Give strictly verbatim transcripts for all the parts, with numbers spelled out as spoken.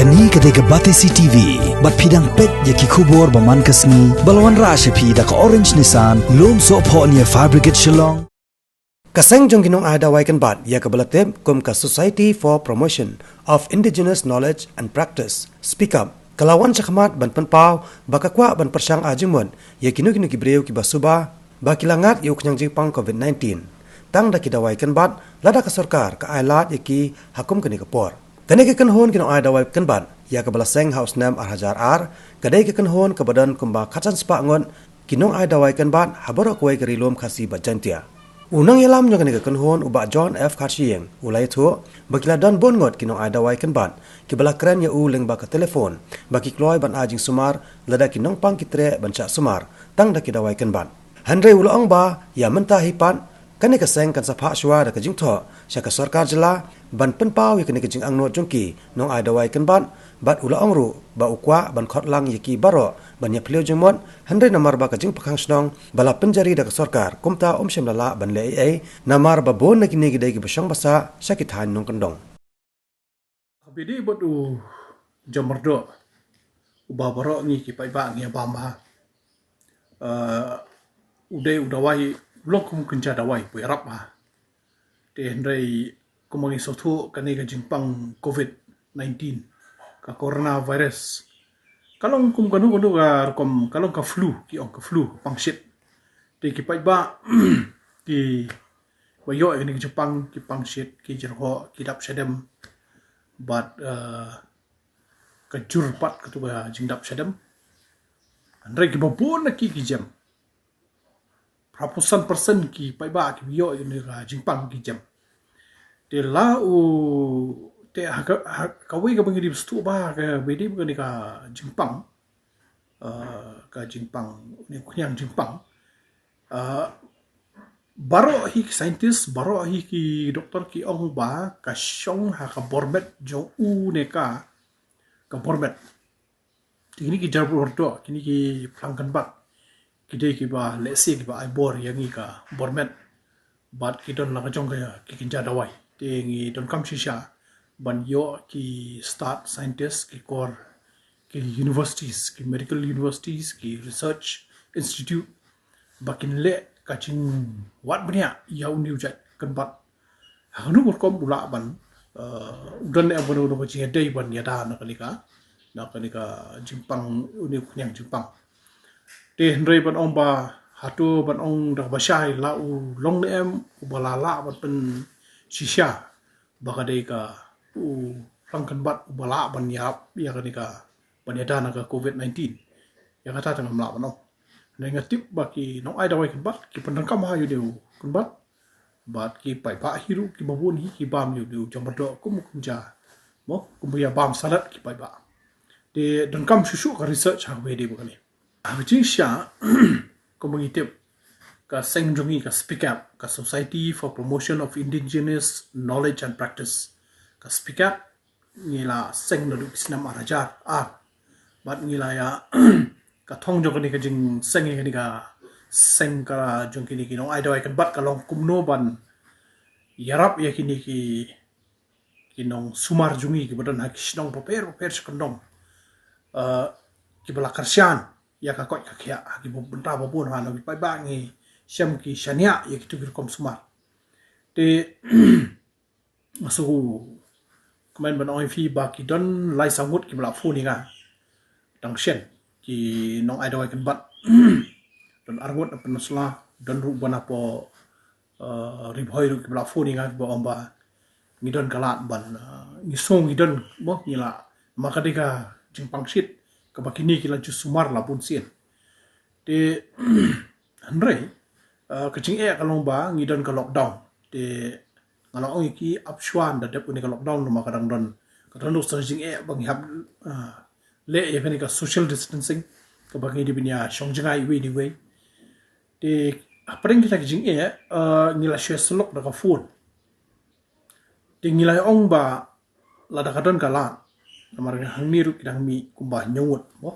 Kane ka dei ka Batesi T V, bad phi dang peit ïa ki khubor ba man ka sngi, ba la wanrah sha phi da ka Orange Nissan, Lumsohphoh near Fire Brigade Shillong. Ka seng jong ki nongai dawai kynbat, ïa kaba la tip kum ka Society for Promotion of Indigenous Knowledge and Practice, Speak Up, ka la wan shakhmat ban pynpaw ba ka kwah ban pyrshang ai jingmut ïa kino kino ki briew kiba suba ba ki la ngat ïa u khñiang jingpang COVID nineteen tang da ki dawai kynbat, lada ka sorkar ka ai lad ïa ki ha kum kane ka por. Kane ka kynhun ki nongai dawai kynbat, ïa kaba la seng ha u snem ar hajar ar, ka dei ka kynhun kaba don kumba khatsan spah ngut ki nongai dawai kynbat ha baroh kawei ka Ri Lum Khasi bad Jaiñtia. U nongïalam jong kane ka kynhun, u Bah John F Kharshiing, u la ïathuh ba ki la don bun ngut ki nongai dawai kynbat kiba la kren ïa u lyngba ka telephone ba ki kloi ban ai jingsumar lada ki nongpang ki treh ban shah sumar tang da ki dawai kynbat. Hynrei u la ong ba ïa mynta hi pat, kane ka seng kan sa phah shuwa da ka jingthoh sha ka sorkar jylla ban pynpaw ïa kane ka jingangnud jong ki nongai dawai kynbat, bad u la ong ruh ba u kwah ban khot lang ïa ki baroh ban ïa phylliew jingmut, hynrei namar ba ka jingpyrkhang shnong ba la pynjari da ka sorkar, kumta um shym la lah ban leh ei ei, namar ba bun na kine ki dei kiba shong basa sha ki thaiñ nongkyndong. Ka bidi bad u jam myrdoh uba baroh ngi ki paidbah ngi ïa bam bha. Eh, u dei u dawai, u long kum u kynja dawai, u ïarap bha. Te hynrei kumba ngi sngewthuh, kane ka jingpang COVID nineteen, ka coronavirus, ka long kum kano kano ka rukom, ka long ka flu, ki ong ka flu, ka pang shit. Te ki paidbah kiba ïoh ïa kane ka jingpang, ki pang shit, ki jyrhoh, ki dap shadem. Bad, eh, ka jur pat katu ka jingdap shadem. Hynrei kiba bun na ki ki jem. Phra phew san percent ki paidbah kiba ïoh ïa kane ka jingpang ki jem. Te la u, te ha ka, ha kawei kaba ngi dei sngewthuh bha, kaba dei kane ka jingpang, eh, ka jingpang, une u khñiang jingpang. Eh, baroh hi ki scientist, baroh hi ki doktor ki ong ba ka shong ha ka bor met jong une ka, ka bor met. Te kine ki jar myrdoh, kine ki phlang kynbat, ki dei kiba lehse kiba ai bor ïa ngi ka bor met. Bad ki don la ka jong ka, ki kynja dawai. Te ngi donkam shisha ban ïoh ki stad scientist, ki kor, ki universities, ki medical universities, ki research institute, ba kin leh ka jingwad bniah ïa une u jait kynbat. Ha kano ka rukom u lah ban, eh, u don ne em kano kano ka jingïadei ban ïada na kane ka, na kane ka jingpang, une u khñiang jingpang. Te hynrei ban ong ba hato ban ong da kaba shai, la u long ne em uba la lah ban pynshisha ba ka dei ka u phlang kynbat uba lah ban ïarap ïa kane ka, ban ïada na ka COVID nineteen. Ïa kata te ngam lah ban ong. Hynrei nga tip ba ki nongai dawai kynbat ki pyndonkam ha ïa une u kynbat. Bad ki paidbah hi ruh kiba bun hi ki bam ïa une u jam myrdoh kum u kynja, mo, kumba ïa bam salad ki paidbah. Te donkam shuh shuh ka research ha kaba ïadei bad kane. Ha ka jingshisha, kumba ngi tip, ka seng jong ngi ka Speak Up, ka Society for Promotion of Indigenous Knowledge and Practice, ka Speak Up, ngi la seng naduh ki snem ar hajar ar. Bad ngi la ïa, ka thong jong kane ka jingseng, kane ka seng ka jong kine ki nongai dawai kynbat ka long kumno ban ïarap ïa kine ki, ki nongsumar jong ngi kiba don ha ki shnong bapher bapher sha kyndong. Eh, kiba la kyrshan ïa ka koit ka khiah ha ki bynta ba bun, ha ngi paidbah ngi shem ki shaniah ïa kitu ki rukom sumar. Te nga shu kmen ban ong ïa phi ba ki don lai saw ngut kiba la phone ïa nga. Tang shen ki nongai dawai kynbat. Don ar ngut na Pynursla, don ruh ba na poh, eh, Ri Bhoi ruh kiba la phone ïa nga kiba ong ba ngi don ka lad ban, eh, ngi sngew ngi don, mo, ngi la, ma ka dei ka jingpang shit kaba kine ki la ju sumar la bun sien. Te hynrei, eh, ka jingeh ka long ba ngi don ka lockdown. Te nga la ong ïa ki ap shuwa da dep une ka lockdown, namar ka dang don, ka dang don sa jingeh ba ngi hap, eh, leh ïa kane ka social distancing, kaba ngi dei ban ïa shong jngai iwei na iwei. Te hapdeng kita ki jingeh, eh, ngi la shu ïasyllok da ka phone. Te ngi la ong ba lada ka don ka lad, namar hangne ruh ki dang mih kumba hynñiew ngut, mo,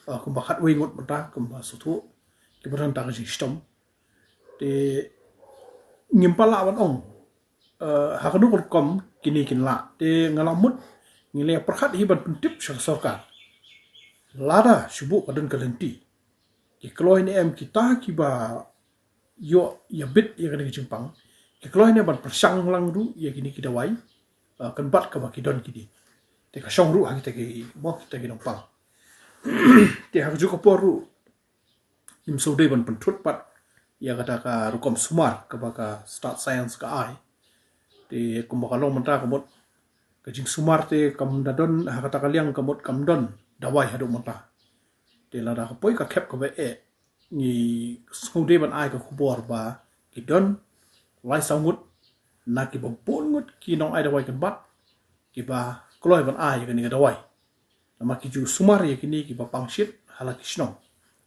eh, kumba khatwei ngut mynta, kumba sngewthuh kiba don ta ka jingshitom. Te ngim pat lah ban ong, eh, ha kano ka rukom kine kin lah. Te nga la mut Ngi la pyrkhat hi ban pyntip sha ka sorkar. Lada shu buh ka don ka lynti, ki kloi ne em kita kiba ïoh ïa bit ïa kane ka jingpang, ki kloi ne ban pyrshang lang ruh ïa kine ki dawai, uh, kynbat kaba ki don kine. Te ka shong ruh ha kita ki, mo, kita ki nongpang. Te ha kajuh ka por ruh, ngim sngewdei ban pynthut pat ïa kata ka rukom sumar kaba ka stad science ka ai. Te kumba ka long mynta ka mut, ka jingsumar te kam da don ha kata ka liang, ka mut kam don dawai haduh mynta. Te lada ka poi ka khep kaba eh, ngi sngewdei ban ai ka khubor ba ki don lai saw ngut na kiba bun ngut ki nong ai dawai kynbat kiba kloi ban ai ïa kane ka dawai. Namar ki ju sumar ïa kine kiba pang shit ha la ki shnong,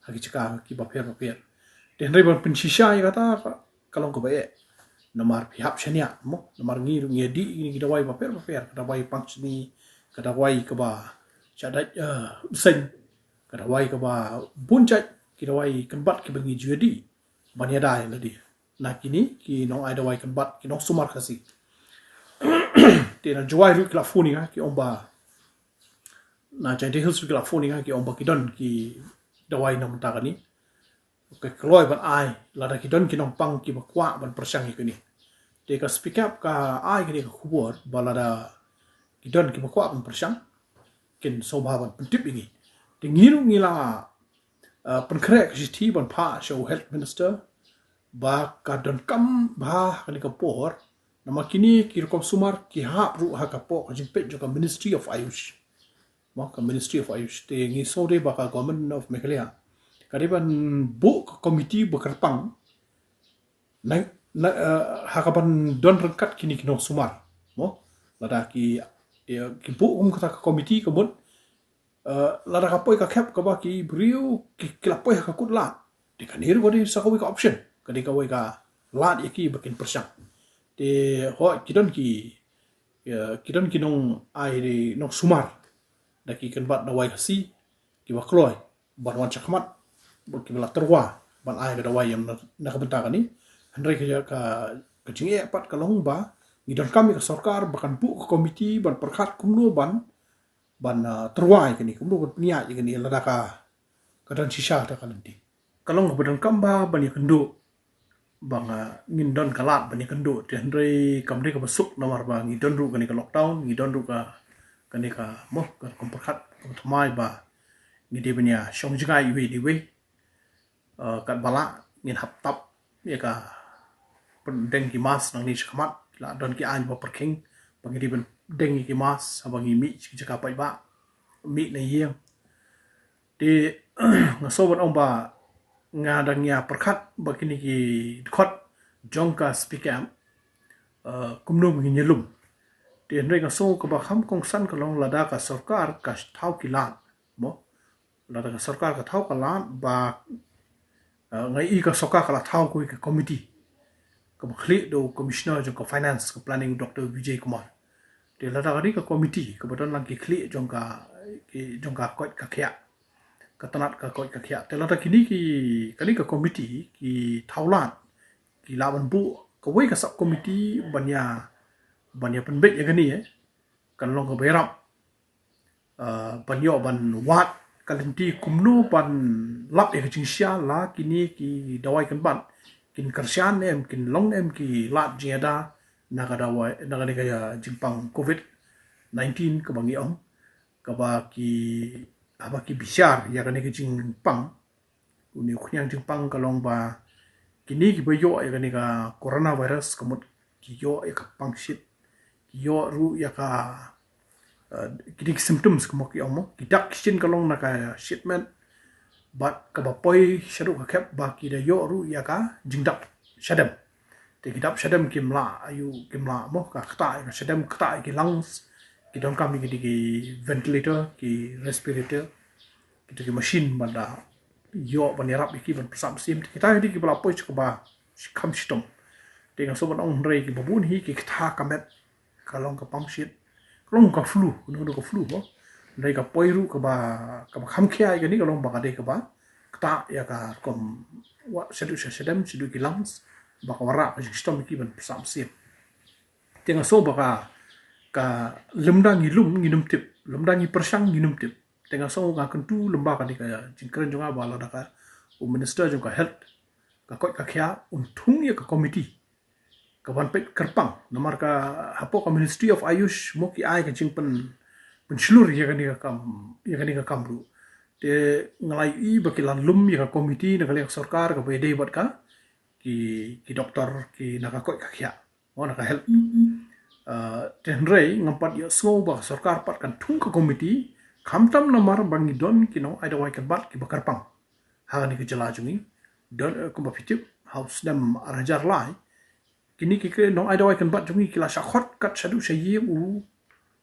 ha ki jaka kiba pher ba pher. Te hynrei ban pynshisha ïa kata ka, ka long kaba eh. Namar phi hap shaniah, mo, namar ngi ruh ngi ïa dih ïa kine ki dawai bapher bapher, ka dawai pang shini, ka dawai kaba shah dait, eh, bseiñ, ka dawai kaba bun jait, ki dawai kynbat kiba ngi ju ïa dih ban ïada ïa lade na kine ki nong ai dawai kynbat, ki nongsumar Khasi. Te na Jowai ruh ki la phone ïa nga, ki ong ba, na Jaintia Hills ruh ki la phone ïa nga, ki ong ba ki don ki dawai na mynta kane, ka kloi ban ai, lada ki don ki nongpang kiba kwah ban pyrshang ïa kane. Te ka Speak Up ka ai kane ka khubor ba lada ki don kiba kwah ban pyrshang, kin sngewbha ban pyntip ïa ngi. Te ngi ruh ngi la, uh, pynkhreh ka shithi ban phah sha u Health Minister ba ka donkam bha ha kane ka por, namar kine ki rukom sumar ki hap ruh ha ka pok ka jingpeit jong ka Ministry of Ayush. Mo, ka Ministry of Ayush. Te ngi sngewdei ba ka Government of Meghalaya ka dei ban buh ka komiti ba kyrpang na, na, eh, ha kaban don ryngkat kine ki nongsumar. Mo, lada ki, eh, ki buh kum kata ka komiti ka mut, eh, lada ka poi ka khep kaba ki briew ki, ki la poi ha ka kut lad, te kane ruh ka dei sa kawei ka option, ka dei kawei ka lad ïa ki ba kin pyrshang. Te hooid ki don ki, eh, ki don ki nong ai, nongsumar da ki kynbat dawai Khasi kiba kloi ban wan shakhmat, ba kiba la tyrwa ban ai ka dawai ïa na, na ka bynta kane. Hynrei ka, ka, ka jingeh pat ka long ba ngi donkam ïa ka sorkar ba kan buh ka komiti ban pyrkhat kumno ban, ban, ah, tyrwa ïa kane, kumno ban pynïaid ïa kane lada ka, ka don shisha kata ka lynti. Ka long kaba donkam bha ban ïakynduh ba nga, ngin don ka lad ban ïakynduh, te hynrei kam dei kaba suk namar ba ngi don ruh kane ka lockdown, ngi don ruh ka, kane ka, mo, ka rukom pyrkhat kaba thymmai ba ngi dei ban ïa shong jngai iwei na iwei. Eh, katba lah ngin hap tap ïa ka pyndeng ki mask nangne shakhmat, la don ki aiñ ba pyrkhing ba ngi dei ban deng ïa ki mask haba ngi mih sha ki jaka paidbah, mih na ïing. Te nga sngew ban ong ba nga dang ïa pyrkhat ba kine ki dkhot jong ka Speak Up, eh, kumno ba ngin ïalum. Te hynrei nga sngew kaba kham kongsan ka long lada ka sorkar ka thaw ki lad, mo. Lada ka sorkar ka thaw ka lad ba, eh, nga i ka sorkar ka la thaw kawei ka komiti kaba khlieh da u Commissioner jong ka Finance, ka Planning, Doctor Vijay Kumar. Te lada ka dei ka komiti kaba don lang ki khlieh jong ka, ki, jong ka koit ka khiah, ka tnat ka koit ka khiah. Te lada kine ki, kane ka komiti ki thaw lad, ki lah ban buh kawei ka sub komiti ban ïa, ban ïa pynbeit ïa kane, eh, kan long kaba ïarap, eh, ban ïoh ban wad ka lynti kumno ban lap ïa ka jingshisha, la kine ki dawai kynbat kin kyrshan em, kin long em ki lad jingïada na ka dawai, na kane ka jingpang covid nineteen kaba ngi ong, kaba ki, haba ki bishar ïa kane ka jingpang, une u khñiang jingpang ka long ba kine kiba ïoh ïa kane ka coronavirus ka mut ki ïoh ïa ka pang shit, ki ïoh ruh ïa ka, eh, kine ki symptoms kumba ki ong, mo, ki dak ki shin ka long na ka shit met, bad kaba poi shaduh ka khep ba ki da ïoh ruh ïa ka jingdap shadem. Te ki dap shadem kim lah, aïu kim lah, mo, ka ktah ïa ka shadem, ktah ïa ki lungs, ki donkam ïa ki, ki ventilator, ki respirator, kita ki machine ban da ïoh ban ïarap ïa ki ban pyrsad mynsiem. Te kita ki dei kiba la poi sha kaba kham shitom. Te nga sngew ban ong hynrei kiba bun hi ki ktah ka met, ka long ka pang shit, ka long ka flu, kano kano ka flu, mo. Hynrei ka poi ruh kaba, kaba kham khia ïa kane ka long ba ka dei kaba ktah ïa ka rukom, wa, shaduh sha shadem, shaduh ki lungs, ba ka wanrah ka jingshitom ïa ki ban pyrsad mynsiem. Te nga sngew ba ka, ka lymda ngi lum ngin ym tip, lymda ngi pyrshang ngin ym tip. Te nga sngew nga kyntu lyngba kane ka jingkren jong nga ba lada ka u minister jong ka health ka koit ka khiah un thung ïa ka committee ka ban peit kyrpang, namar ka hapoh ka Ministry of Ayush mo ki ai ka jingpyn pynshlur ïa kane ka kam, ïa kane ka kam ruh. Te nga la ïohi ba ki la lum ïa ka committee na ka liang sorkar kaba ïadei bad ka ki, ki doktor ki na ka koit ka khiah, mo, na ka health. Uh, te hynrei ngam pat ïohsngew ba ka sorkar pat kan thung ka committee, khamtam namar ba ngi don ki nongai dawai kynbat kiba kyrpang ha kane ka jylla jong ngi. Don, eh, kumba phi tip, ha u snem ar hajar lai, kine ki, ki nongai dawai kynbat jong ngi ki la shah khot kat shaduh sha ïing u,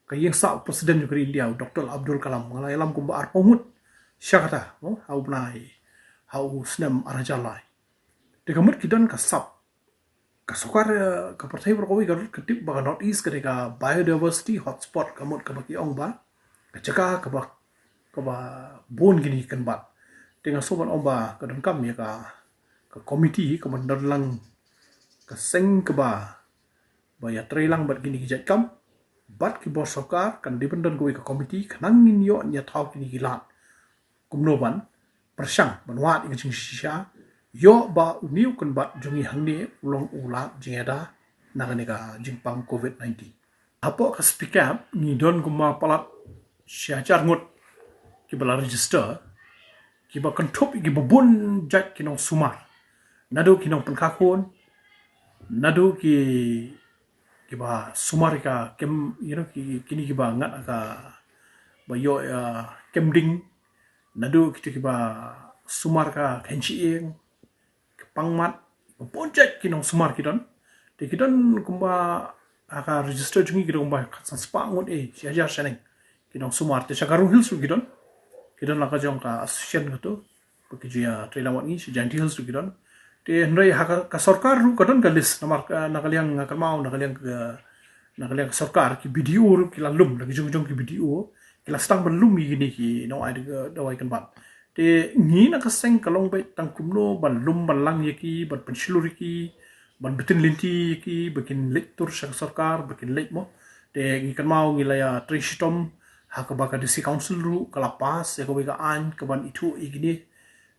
ka ïing sah u president jong ka ri India, u Doctor Abdul Kalam. Nga la ïalam kumba arphew ngut sha kata, mo, ha u bnai, ha u snem ar hajar lai. Te ka mut ki don ka sap, ka sorkar, eh, ka pyrthei baroh kawei ka ruh ka tip ba ka North East ka dei ka biodiversity hotspot, ka mut kaba ki ong ba ka jaka kaba, kaba bun kine ki kynbat. Te nga sngew ban ong ba ka donkam ïa ka, ka committee kaba don lang, ka seng kaba, ba ïatrei lang bad kine ki jait kam, bad ki bor sorkar, kan dei ban don kawei ka committee khnang ngin ïoh ïa thaw kine ki lad. Kumno ban pyrshang ban wad ïa ka jingshisha, ïoh ba une u kynbat jong ngi hangne u long u lad jingïada na kane ka jingpang covid nineteen. Hapoh ka Speak App ngi don kumba palat shi hajar ngut kiba la register, kiba kynthup ïa kiba bun jait ki nongsumar, naduh ki nongpynkhakun, naduh ki, kiba sumar ïa ka kem, you know, ki, kine kiba ngat ha ka, ba ïoh, uh, kem ding, naduh kito kiba sumar ka khein shyieng, ka pang mat, ka bun jait ki nongsumar ki don. Te ki don kumba, ha ka register jong ngi ki don kumba khatsan spah ngut, eh, shi hajar shaneng ki nongsumar. Te sha ka Garo Hills ruh ki don, ki don la ka jong ka association kato, ba ki ju ïatrei lang bad ngi, sha Jaintia Hills ruh ki don. Te hynrei ha ka, ka sorkar ruh ka don ka list, namar, eh, na ka liang, eh, kynmaw, na ka liang ka, na ka liang ka sorkar, ki B D O ruh ki la lum, la ki jong jong ki B D O ki la sdang ban lum ïa kine ki nongai dawai kynbat. Te ngi na ka seng ka long beit tang kumno ban lum ban lang ïa ki, ban pynshlur ïa ki, ban btin lynti ïa ki ba kin leit tur sha ka sorkar, ba kin leit, mo. Te ngi kynmaw ngi la ïatrei shitom ha kaba ka District Council ruh ka la pass ïa kawei ka aiñ ka ban ithuh ïa kine.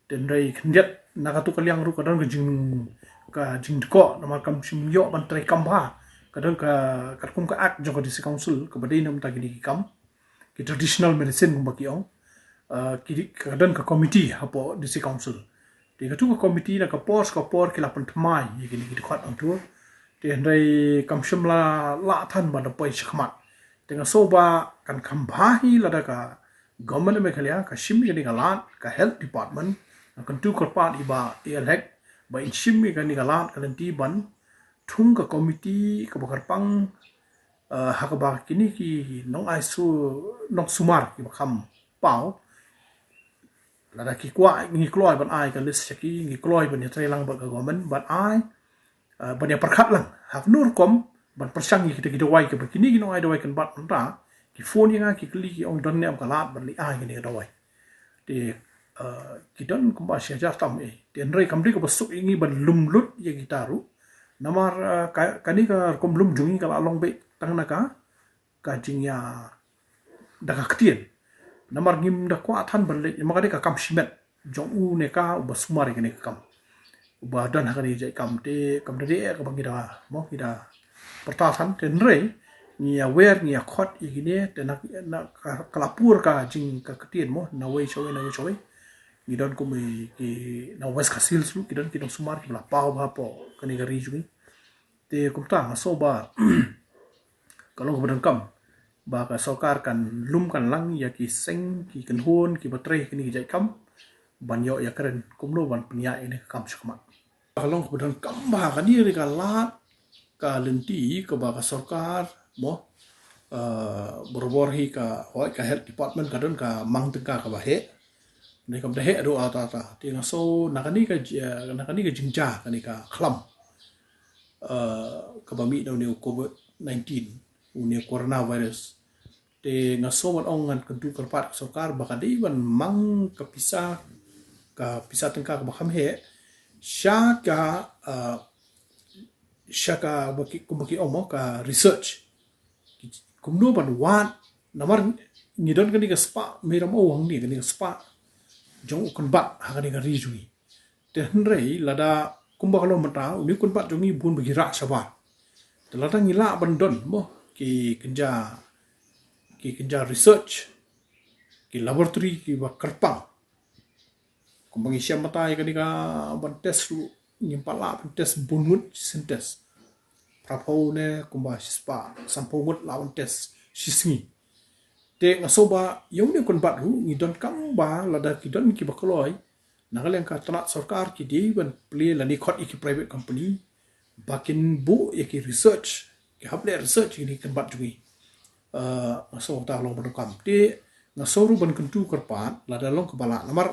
Te hynrei khyndiat na kato ka liang ruh ka don ka jing, ka jingdkoh, namar kam shym ïoh ban trei kam bha. Ka don ka, katkum ka act jong ka District Council kaba dei na bynta kine ki kam, ki traditional medicine kumba ki ong, uh, ki, ka don ka committee hapoh District Council. Te kato ka committee na ka por sha ka por ki la pynthymmai ïa kine ki dkhot hangto. Te hynrei kam shym la lah than ban da poi shakhmat. Te nga sngew ba kan kham bha hi lada ka Government of Meghalaya ka shim ïa kane ka lad, ka Health Department, nga kyntu kyrpad ïa i Bah A L Hek ba in shim ïa kane ka lad, ka lynti ban thung ka committee kaba kyrpang, eh, ha kaba kine ki nongai su, nongsumar kiba kham paw, lada ki kwah, ngi kloi ban ai ka list sha ki, ngi kloi ban ïatrei lang bad ka government ban ai, eh, ban ïa pyrkhat lang ha kano rukom ban pyrshang ïa kita ki dawai kiba kine ki nongai dawai kynbat mynta ki phone ïa nga, ki kylli, ki ong don ne em ka lad ban leit ai kine ki dawai. Te, eh, ki don kumba shi hajar tam, eh. Te hynrei kam dei kaba suk ïa ngi ban lum lut ïa kita ruh. Namar, eh, ka, kane ka rukom lum jong ngi ka la long beit tang na ka, ka jingïa da ka ktien. Namar ngim da kwah than ban leit, namar ka dei ka kam shimet jong u ne ka uba sumar ïa kane ka kam, uba don ha kane ka jait kam. Te kam da dei kaba ngi da, mo, ngi da pyrta than. Te hynrei ngi ïa wer, ngi ïa khot ïa kine, te na, na ka, ka la pur ka jing, ka ktien, mo, na wei sha wei, na wei sha wei. Ngi don kum ki na West Khasi Hills ruh ki don ki nongsumar kiba la paw bha hapoh kane ka ri jong ngi. Te kumta nga sngew ba ka long kaba donkam ba ka sorkar kan lum kan lang ïa ki seng, ki kynhun kiba trei kine ki jait kam ban ïoh ïakren kumno ban pynïaid ïa kane ka kam shakhmat. Ka long kaba donkam ba kane ka lad, ka lynti kaba ka sorkar, mo, eh, barabor hi ka, hooid, ka Health Department ka don ka mang tyngka kaba heh. Ne kam da heh ruh ata ata. Te nga sngew na kane ka ji-, eh, na kane ka jingjia, kane ka khlam, eh, kaba mih na une u covid nineteen, une u coronavirus. Te nga sngew ban ong, ngan kyntu kyrpad ka sorkar ba ka dei ban mang ka pisa, ka pisa tyngka kaba kham heh sha ka, eh, sha ka, ba ki, kumba ki ong, mo, ka research. Ki, kumno ban wad, namar ngi don kane ka spah Mei Ramew hangne, kane ka spah jong u kynbat ha kane ka ri jong ngi. Te hynrei lada kumba ka long mynta, une u kynbat jong ngi bun ba ki rah shabar. Te lada ngi lah ban don mo ki kynja, ki kynja research, ki laboratory kiba kyrpang. Kumba ngi shem mynta ïa kane ka ban test ruh, ngim pat lah ban test bun ngut shisien test. Phraphew ne kumba shispah sanphew ngut lah ban test shisngi. Te nga sngew ba ïa une u kynbat ruh ngi donkam ba lada ki don kiba kloi na ka liang ka tnat sorkar ki dei ban plie lane khot ïa ki private company ba kin buh ïa ki research, ki hap leh research ïa kine ki kynbat jong ngi. Eh, nga sngew ta long ba donkam. Te nga sngew ruh ban kyntu kyrpad lada long kaba lah, namar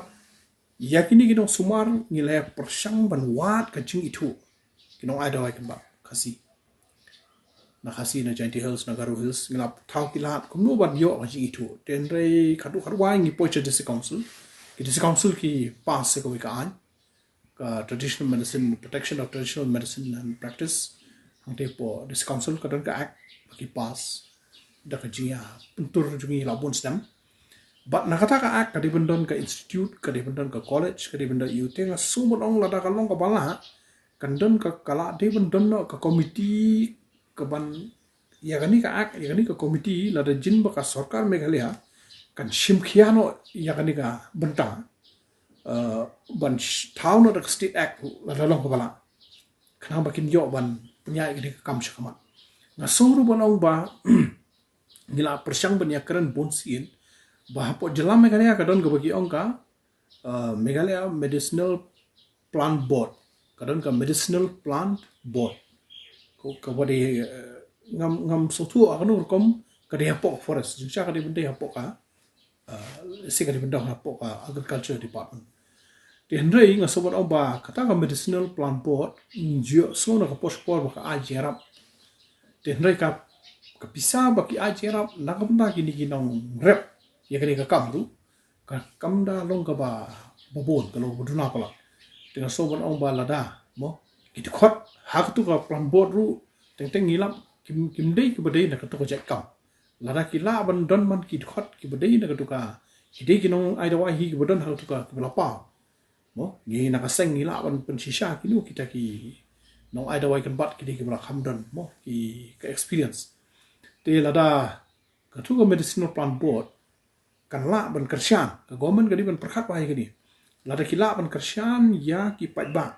ïa kine ki nongsumar ngi la ïa pyrshang ban wad ka jingithuh. Ki nongai dawai kynbat Khasi, na Khasi, na Jaintia Hills, na Garo Hills, ngi la thaw ki lad kumno ban ïoh ka jingithuh. Te hynrei khadduh khadwai ngi poi sha District Council, ki District Council ki pass ïa kawei ka aiñ, ka Traditional Medicine, Protection of Traditional Medicine and Practice. Hangta hapoh District Council ka don ka Act ba ki pass da ka jingïapyntur jong ngi la bun snem. Bad na kata ka Act ka dei ban don ka institute, ka dei ban don ka college, ka dei ban don ïa u. Te nga sngew ban ong lada ka long kaba lah, kan don ka, ka lah dei ban don noh ka committee ka ban, ïa kane ka Act, ïa kane ka committee, lada jin ba ka sorkar Meghalaya kan shim khia noh ïa kane ka bynta, eh, ban sh-, thaw noh da ka State Act lada long kaba lah. Khnang ba kin ïoh ban pynïaid ïa kane ka kam sha khmat. Nga sngew ruh ban ong ba ngi la pyrshang ban ïakren bun sien ba hapoh jylla Meghalaya ka don kaba ki ong ka, eh, Meghalaya Medicinal Plant Board. Ka don ka Medicinal Plant Board. Ko, kaba dei, eh, ngam, ngam sngewthuh ha kano rukom ka dei hapoh forest. Jingshisha ka dei ban dei hapoh ka, eh, lehse ka dei ban dei hapoh ka Agriculture Department. Te hynrei nga sngew ban ong ba kata ka Medicinal Plant Board ngi ju sngew na ka por sha por ba ka ai jingïarap. Te hynrei ka, ka pisa ba ki ai jingïarap na ka bynta kine ki nongrep ïa kane ka kam ruh, ka kam da long kaba, ba bun, ka long ba duna palat. Te nga sngew ban ong ba lada mo ki dkhot ha katu ka Plant Board ruh, teng teng ngi lap kim, kim dei kiba dei na katu ka jait kam. Lada ki lah ban don man ki dkhot kiba dei na katu ka, ki dei ki nongai dawai hi kiba don ha katu ka, kiba la paw. Mo, ngi na ka seng ngi lah ban pynshisha kino kita ki nongai dawai kynbat ki dei kiba la kham don mo ki ka experience. Te lada katu ka Medicinal Plant Board kan lah ban kyrshan, ka government ka dei ban pyrkhat bha ïa kane. Lada ki lah ban kyrshan ïa ki paidbah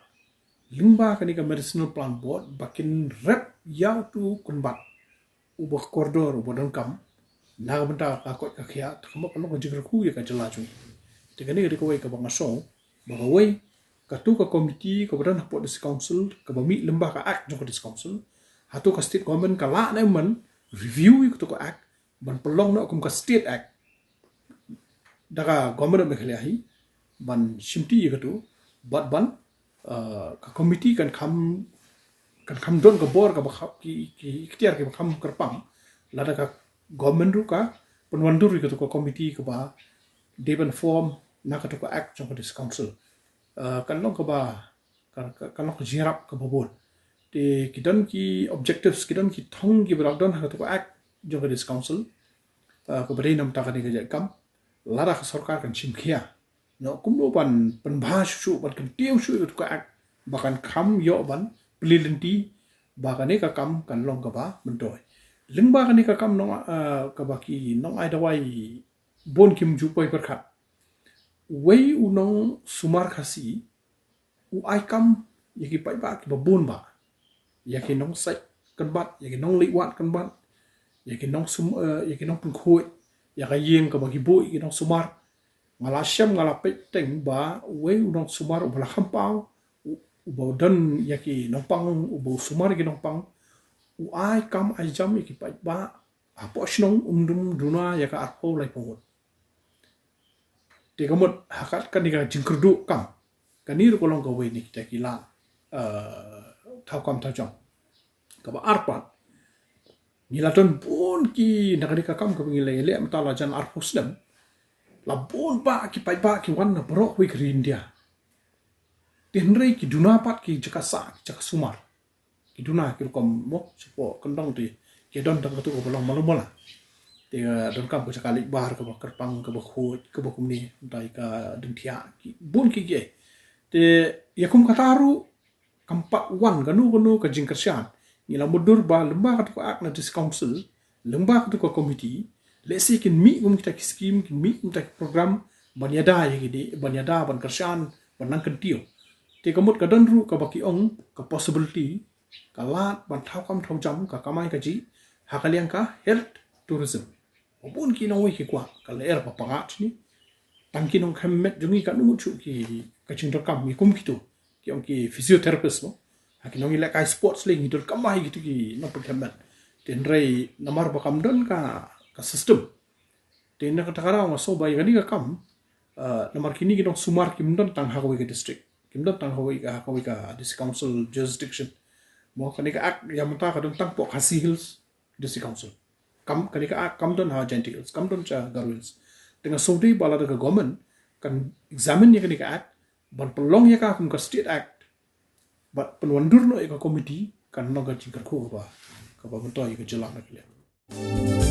lyngba kane ka Medicinal Plant Board ba kin rep ïa utu u kynbat uba kordor, uba donkam na ka bynta ka koit ka khiah, te ka mut ka long ka jingkyrkhu ïa ka jylla jong ngi. Te kane ka dei kawei kaba nga sngew ba kawei katu ka committee kaba don hapoh District Council kaba mih lyngba ka Act jong ka District Council, hato ka State Government ka lah ne em ban review ïa katu ka Act ban pynlong noh kum ka State Act da ka Government of Meghalaya hi ban shimti ïa katu, bad ban, uh, ka committee kan kham, kan kham don ka bor kaba kham, ki, ki ikhtiar kiba kham kyrpang lada ka government ruh ka pynwandur ïa katu ka committee kaba dei ban form na katu ka Act jong ka District Council. Uh, kan long kaba ka, ka, ka long ka jingïarap kaba bun. Te ki don ki objectives, ki don ki thong kiba la don ha katu ka Act jong ka District Council, uh, kaba dei na ka bynta kane ka jait kam. Lada ka sorkar kan shim khia, ngi kumno ban pynbha shuh shuh, ban kyntiew shuh ïa katu ka Act ba kan kham ïoh ban plie lynti ba kane ka kam kan long kaba myntoi. Lyngba kane ka kam nong, uh, kaba ki nongai dawai bun kim ju poi pyrkhat. Uwei u nongsumar Khasi u ai kam ïa ki paidbah kiba bun bha, ïa ki nongsait kynbat, ïa ki nongleit wad kynbat, ïa ki nongsum, eh, ïa ki nongpynkhuid, ïa ka ïing kaba ki buh ïa ki nongsumar. Nga la shem, nga la peit teng ba uwei u nongsumar uba la kham paw, u, uba don ïa ki nongpang, uba u sumar ïa ki nongpang, u ai kam ai jam ïa ki paidbah hapoh shnong Umdum duna ïa ka arphew laiphew ngut. Te ka mut ha kat kane ka jingkyrduh kam, kane ruh ka long kawei na kita ki la, eh, thaw kam thaw jam. Kaba ar pat, ngi la don bun ki, na kane ka kam kaba ngi la ïaleh mynta la jan arphew snem, la bun bha ki paidbah ki wan na baroh kawei ka ri India. Te hynrei ki duna pat ki jaka sah, ki jaka sumar. Ki duna ki rukom mo, shapoh kyndong te, Ki don tang katu kaba long malu mala. Te, uh, donkam ka jaka leit bar kaba kyrpang, kaba khuid, kaba kumne, mynta ïa ka ding thiah, ki bun ki ki. Te ïa kum kata ruh kam pat wan kano kano ka jingkyrshan. Ngi la mutdur ba lyngba katu ka act na District Council, lyngba katu ka committee, lehse kin mih kum kita ki scheme, kin mih kum kita ki program, ban ïada ïa kine, ban ïada, ban kyrshan, ban nang kyntiew. Te ka mut ka don ruh kaba ki ong ka possibility, ka lad ban thaw kam thaw jam, ka kamai kajih ha ka liang ka health tourism. Ba bun ki nongwei ki kwah, ka lyer ba pagat ni. Tang ki nongkhynnah jong ngi katno ngut shuh ki, ka jingdonkam ngi kum kitu, ki ong ki physiotherapist mo. Ha ki nongïalehkai sports lei ngi donkam bha ïa kitu ki nongpynkhynnah. Te hynrei namar ba kam don ka, ka system. Te na kata ka daw nga sngew ba ïa kane ka kam, uh, namar kine ki nongsumar kim don tang ha kawei ka district, kim don tang ha kawei ka, ha kawei ka District Council jurisdiction. Mo, kane ka act ïa mynta ka don tang hapoh Khasi Hills District Council. Kam, kane ka act kam don ha Jaintia Hills, kam don sha Garo Hills. Te nga sngew dei ba lada ka government kan examine ïa kane ka act, ban pynlong ïa ka kum ka state act, bad pynwandur noh ïa ka committee, kan long ka jingkyrkhu kaba, kaba myntoi ïa ka jylla na ka liang.